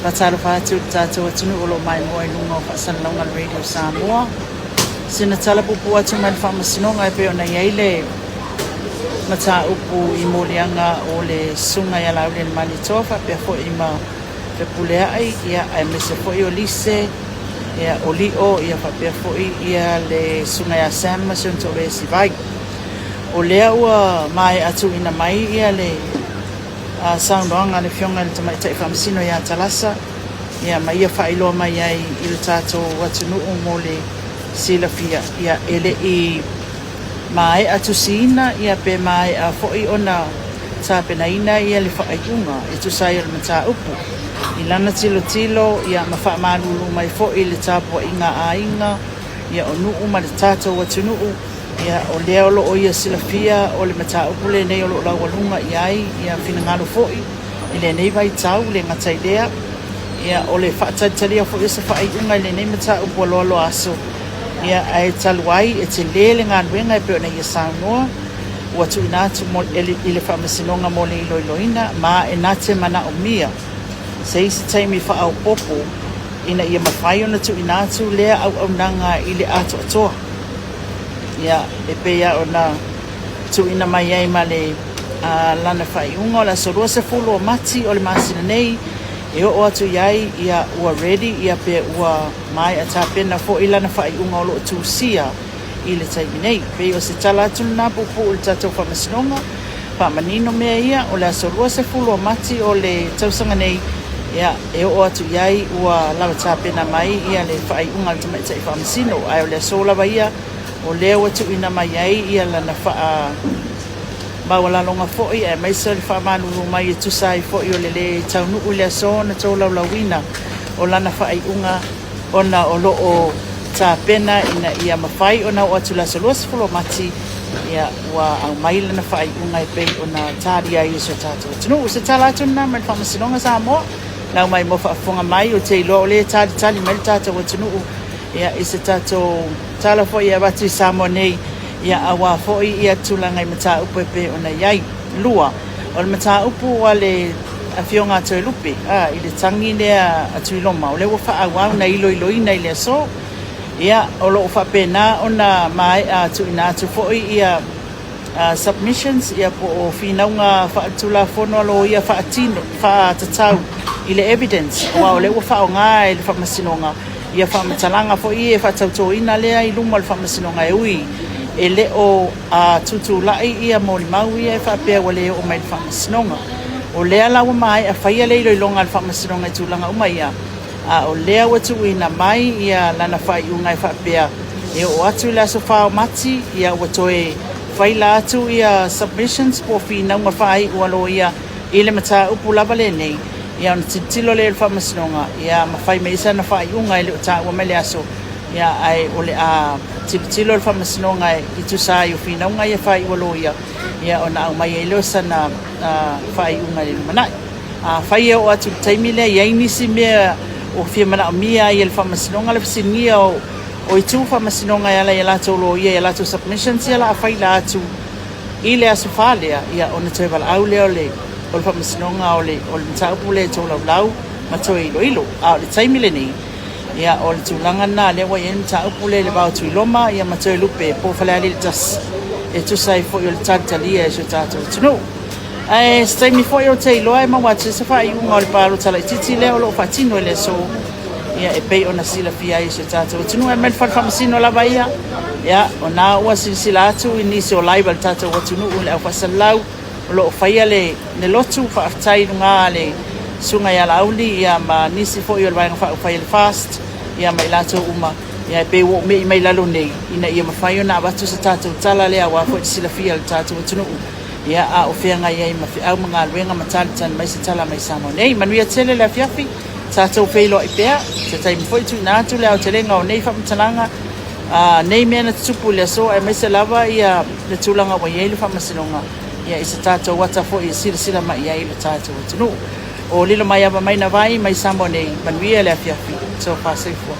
Faatalofa atu i le tatou atunuu o lo o maimoa i luga o faasalalauga a le Radio Samoa. Sina tala puupuu atu mai le Faamasinoga e pei ona i ai le mataupu i moliaga o le Susuga ia Laaulialemalietoa faapea foi ma Fepuleai, ia, aemaise foi o Lise, ia, o Lio, ia faapea foi ia le Susuga ia Sam ma si ona toalua ia Sivai. O lea ua maea tuuina mai ia le saunoaga a le Afioga i le Tamaitai Faamasino ia Talasa, ia ma ia faailoa mai ai i le tatou atunuu mo le silafia, ia e le i maea tusiina ia pe maea foi ona tapenaina ia le faaiuga e tusa ai o le mataupu. I lana tilotilo ia ma faamalulu mai foi i le tapuaiga a aiga, ia o nuu ma le tatou atunuu, ia o lea o lo o ia silafia o le mataupu lenei o lo o laualuga i ai ia finagalo foi i lenei vaitau, le gata i lea, ia o le fatalitalia foi o se faaiuga i lenei mataupu ua loaloa aso, ia ae talu ai e tele le galuega e pei ona ia saunoa, ua tuuina atu i le Faamasinoga mo le iloiloina, ma e na te manaomia se isi taimi faaopoopo ina ia mafai ona tuuina atu lea auaunaga i le atoatoa. Ia, e pei lava ona tuuina mai ai ma le lana faaiuga o le aso 20 o Mati o le masina nei, e oo atu i ai, ia, ua ready, ia, pe ua maea tapena foi lana faaiuga o lo o tusia i le taimi nei. Pei o se tala atu lena puupuu i le tatou Faamasinoga, faamanino mea ia, o le aso 20 o Mati o le tausaga nei, ia, e oo atu i ai ua lava tapena mai ia le faaiuga a le Tamaitai Faamasino, ae o le aso lava ia o lea ua tuuina mai ai ia lana faa maualaloga foi aemaise o le faamalulu mai e tusa ai foi o le lē taunuu i le aso ona tolaulauina o lana faaiuga ona o lo o tapena ina ia mafai ona oo atu i le aso 20 o Mati, ia, ua aumai lana faaiuga e pei ona talia ai e si o tatou atunuu. Se tala atu lena mai le Faamasinoga Samoa, lau mai mo faafofoga mai, ou te iloa o lea e talitali mai le tatou atunuu, ia, i se tatou tala foi e avatu i Samoa nei, ia, aua foi ia tulaga i mataupu e pei ona i ai. 2, o le mataupu a le Afioga a Toelupe, a, i le tagi lea a Tuiloma, o lea ua faaauau na iloiloina i le aso. Ia, o lo o faapena ona maea tuuina atu foi ia submissions, ia po o finauga faaletulafono a loia faatino, faatatau i le evidence, aua o lea ua faaaoga e le Faamasinoga ia faamatalaga foi ia e faatautoina lea i luma o le Faamasinoga e ui e le o a tutulai ia molimau ia e faapea ua le oo mai i le Faamasinoga. O lea la ua maea faia le iloiloga a le Faamasinoga i tulaga uma ia, a o lea ua tuuina mai ia lana faaiuga e faapea e oo atu i le aso 4 o Mati, ia ua toe faila atu ia submissions po o finauga faaiu a loia i le mataupu lava lenei, ia ona tilotilo lea i le Faamasinoga, ia ma fai mai ai sana faaiuga e le o taua mai le aso, ia ae o le a tilotilo le Faamasinoga i tusa ai o finauga ia faaiu a loia, ia ona aumai ai lea o sana faaiuga i le lumanai. Afai e oo atu i le taimi lea e i ai nisi mea ua fia manaomia ai e le Faamasinoga le fesiligia o itu Faamasinoga e ala i a latou loia i a latou submissions ia la a faila atu i le aso 4 lea, ia ona toe valaau lea o le o le Faamasinoga o le o le mataupu lea e tolaulau ma toe iloilo. A o le taimi lenei, ia o le tulaga lena lea ua i ai le mataupu lea i le va o Tuiloma ia ma Toelupe po o Falealili 1 e tusa ai foi o le talitalia e si o tatou atunuu. Ae se taimi foi ou te iloa e maua atu ai se faaiuga o le palota laitiiti lea o lo o faatino i le aso, ia e pei ona silafia ai e si o tatou atunuu. Ae mai le fale faamasino lava ia, ia o na ua silasila atu i nisi o live a le tatou atunuu i le au faasalalau o lo o faia le, le lotu faafetai i luga a le Susuga ia Laauli ia ma nisi foi o le Vaega Faaupufai a le FAST ia ma i latou uma. Ia e pei ua ou me'i mai lalo nei ina ia mafai ona avatu se tatou tala lea aua foi le silafia e le tatou atunuu. Ia, a o feagai ai ma feau ma galuega ma talitali mai se tala mai Samoa nei. Manuia tele le afiafi, tatou feiloai pea, se taimi foi tuuina atu le aotelega o nei faamatalaga, a, nei mea na tutupu i le aso, aemaise lava ia le tulaga ua i ai le faamasinoga, ia, i se tatou ata foi e silasila mai i ai lo tatou atunuu. O lilo mai ava mai na vai mai Samoa nei, manuia le afiafi. Tofa soifua.